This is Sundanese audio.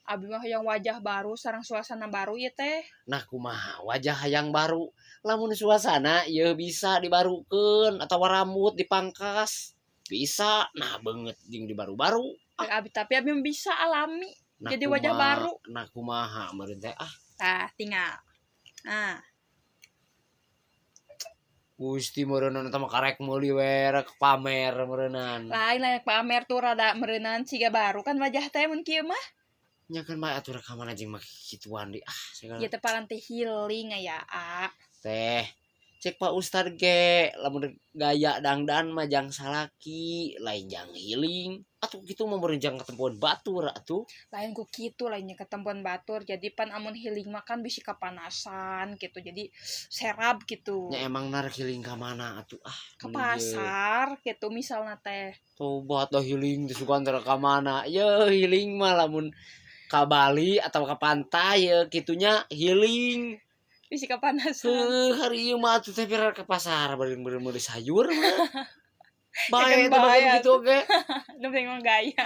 Abi mah hayang wajah baru sareng suasana baru ieu teh. Nah, kumaha wajah hayang baru? Lamun suasana ieu bisa dibarukeun atawa rambut dipangkas. Bisa. Nah, beungeut jeung dibaru-baru. Abi, tapi abi mah bisa alami. Nah, jadi wajah kumaha- baru. Nah, kumaha meureun teh ah? Tah, tinggal. Nah, Gusti, meureunnan eta mah karek meuli we rek pamer meureunnan. Lain lain pamer tuh, rada meureunan siga baru kan wajah teh mun kieu mah. Nya kan bae atuh, rek ka mana jeung make kituan di ah segala. Ieu teh paranti healing aya a. Teh, cek Pak Ustad ge lamun gaya dangdan mah jang salaki, lain jang healing atuh. Kitu mah meureun jang ketempuan batur atuh. Lain ku kitu, lainnya ketempuan batur. Jadi pan amun healing mah kan bisi kapanasan gitu. Jadi serab gitu. Nya emang narik healing ka mana atuh ah? Ke Mun ieu. Pasar gitu misalnya teh. Tobat dah, healing teh sugan teh ka mana ye? Healing mah lamun ka Bali atau ke pantai ya kitunya healing. Bisi kapanasan. Heuh, hari ieu mah atuh teh pira ke pasar bari bari meuli sayur mah. Ya Bae kan teh bae bae gitu oge. Nu penting mah gaya.